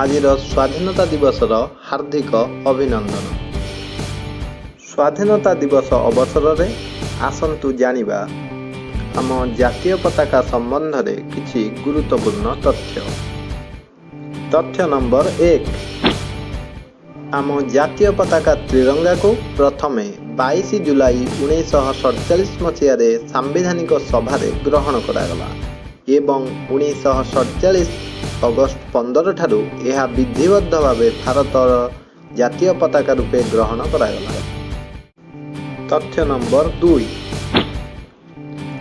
ଆଜିର ସ୍ୱାଧୀନତା ଦିବସର ହାର୍ଦ୍ଦିକ ଅଭିନନ୍ଦନ। ସ୍ୱାଧୀନତା ଦିବସ ଅବସରରେ ଆସନ୍ତୁ ଜାଣିବା ଆମ ଜାତୀୟ ପତାକା ସମ୍ବନ୍ଧରେ କିଛି ଗୁରୁତ୍ୱପୂର୍ଣ୍ଣ ତଥ୍ୟ। ତଥ୍ୟ ନମ୍ବର 1: ଆମ ଜାତୀୟ ପତାକା ତ୍ରିରଙ୍ଗାକୁ ପ୍ରଥମେ 22 ଜୁଲାଇ 1947 ମସିହାରେ ସାମ୍ବିଧାନିକ ସଭାରେ ଗ୍ରହଣ କରାଗଲା ଏବଂ 1947 ଅଗଷ୍ଟ 15 ଠାରୁ ଏହା ବିଧିବଦ୍ଧ ଭାବେ ଭାରତର ଜାତୀୟ ପତାକା ରୂପେ ଗ୍ରହଣ କରାଗଲା। ତଥ୍ୟ ନମ୍ବର 2: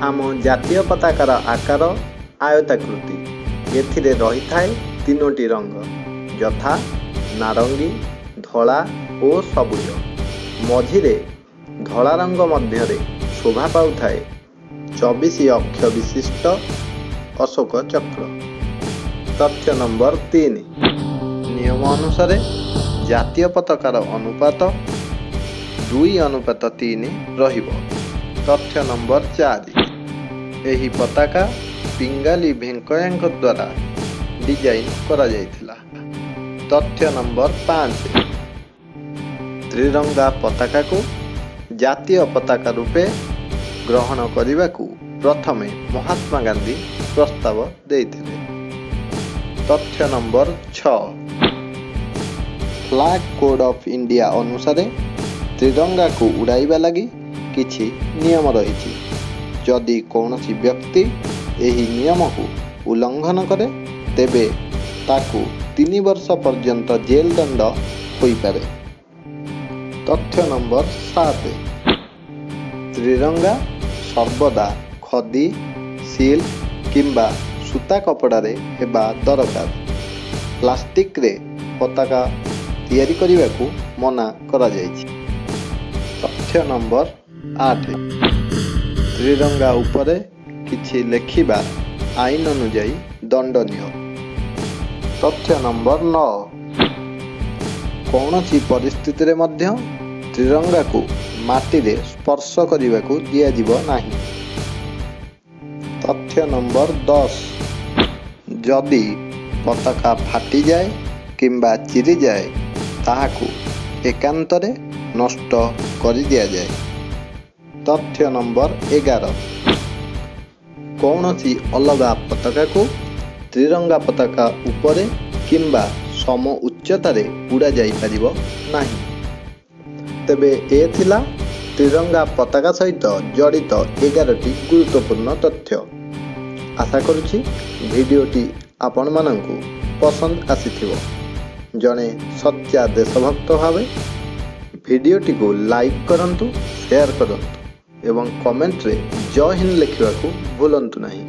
ଆମ ଜାତୀୟ ପତାକାର ଆକାର ଆୟତାକୃତି। ଏଥିରେ ରହିଥାଏ ତିନୋଟି ରଙ୍ଗ, ଯଥା ନାରଙ୍ଗୀ, ଧଳା ଓ ସବୁଜ। ମଝିରେ ଧଳା ରଙ୍ଗ ମଧ୍ୟରେ ଶୋଭା ପାଉଥାଏ 24 ଅକ୍ଷ ବିଶିଷ୍ଟ ଅଶୋକ ଚକ୍ର। ତଥ୍ୟ ନମ୍ବର 3: ନିୟମ ଅନୁସାରେ ଜାତୀୟ ପତାକାର ଅନୁପାତ 2:3 ରହିବ। ତଥ୍ୟ ନମ୍ବର 4: ଏହି ପତାକା ପିଙ୍ଗାଲି ଭେଙ୍କୟାଙ୍କ ଦ୍ୱାରା ଡିଜାଇନ୍ କରାଯାଇଥିଲା। ତଥ୍ୟ ନମ୍ବର 5: ତ୍ରିରଙ୍ଗା ପତାକାକୁ ଜାତୀୟ ପତାକା ରୂପେ ଗ୍ରହଣ କରିବାକୁ ପ୍ରଥମେ ମହାତ୍ମା ଗାନ୍ଧୀ ପ୍ରସ୍ତାବ ଦେଇଥିଲେ। ତଥ୍ୟ number 6: flag code of India ଅନୁସାରେ ତ୍ରିରଙ୍ଗାକୁ ଉଡ଼ାଇବା ଲାଗି କିଛି ନିୟମ ରହିଛି। ଯଦି କୌଣସି ବ୍ୟକ୍ତି ଏହି ନିୟମକୁ ଉଲ୍ଲଂଘନ କରେ, ତେବେ ତାକୁ 3 ବର୍ଷ ପର୍ଯ୍ୟନ୍ତ ଜେଲ ଦଣ୍ଡ ହୋଇପାରେ। ତଥ୍ୟ ନମ୍ବର 7: ତ୍ରିରଙ୍ଗା ସର୍ବଦା ଖଦି, ସିଲ୍କ କିମ୍ବା ସୂତା କପଡ଼ାରେ ହେବା ଦରକାର। ପ୍ଲାଷ୍ଟିକରେ ପତାକା ତିଆରି କରିବାକୁ ମନା କରାଯାଇଛି। ତଥ୍ୟ ନମ୍ବର 8: ତ୍ରିରଙ୍ଗା ଉପରେ କିଛି ଲେଖିବା ଆଇନ ଅନୁଯାୟୀ ଦଣ୍ଡନୀୟ। ତଥ୍ୟ ନମ୍ବର 9: କୌଣସି ପରିସ୍ଥିତିରେ ମଧ୍ୟ ତ୍ରିରଙ୍ଗାକୁ ମାଟିରେ ସ୍ପର୍ଶ କରିବାକୁ ଦିଆଯିବ ନାହିଁ। ତଥ୍ୟ ନମ୍ବର 10: ଯଦି ପତାକା ଫାଟିଯାଏ କିମ୍ବା ଚିରିଯାଏ, ତାହାକୁ ଏକାନ୍ତରେ ନଷ୍ଟ କରିଦିଆଯାଏ। ତଥ୍ୟ ନମ୍ବର 11: କୌଣସି ଅଲଗା ପତାକାକୁ ତ୍ରିରଙ୍ଗା ପତାକା ଉପରେ କିମ୍ବା ସମ ଉଚ୍ଚତାରେ ଉଡ଼ାଯାଇପାରିବ ନାହିଁ। ତେବେ ଏ ଥିଲା ତ୍ରିରଙ୍ଗା ପତାକା ସହିତ ଜଡ଼ିତ 11ଟି ଗୁରୁତ୍ୱପୂର୍ଣ୍ଣ ତଥ୍ୟ। ଆଶା କରୁଛି ଭିଡ଼ିଓଟି ଆପଣମାନଙ୍କୁ ପସନ୍ଦ ଆସିଥିବ। ଜଣେ ସଚ୍ଚା ଦେଶଭକ୍ତ ଭାବେ ଭିଡ଼ିଓଟିକୁ ଲାଇକ୍ କରନ୍ତୁ, ସେୟାର କରନ୍ତୁ ଏବଂ କମେଣ୍ଟରେ ଜୟ ହିନ୍ଦ ଲେଖିବାକୁ ଭୁଲନ୍ତୁ ନାହିଁ।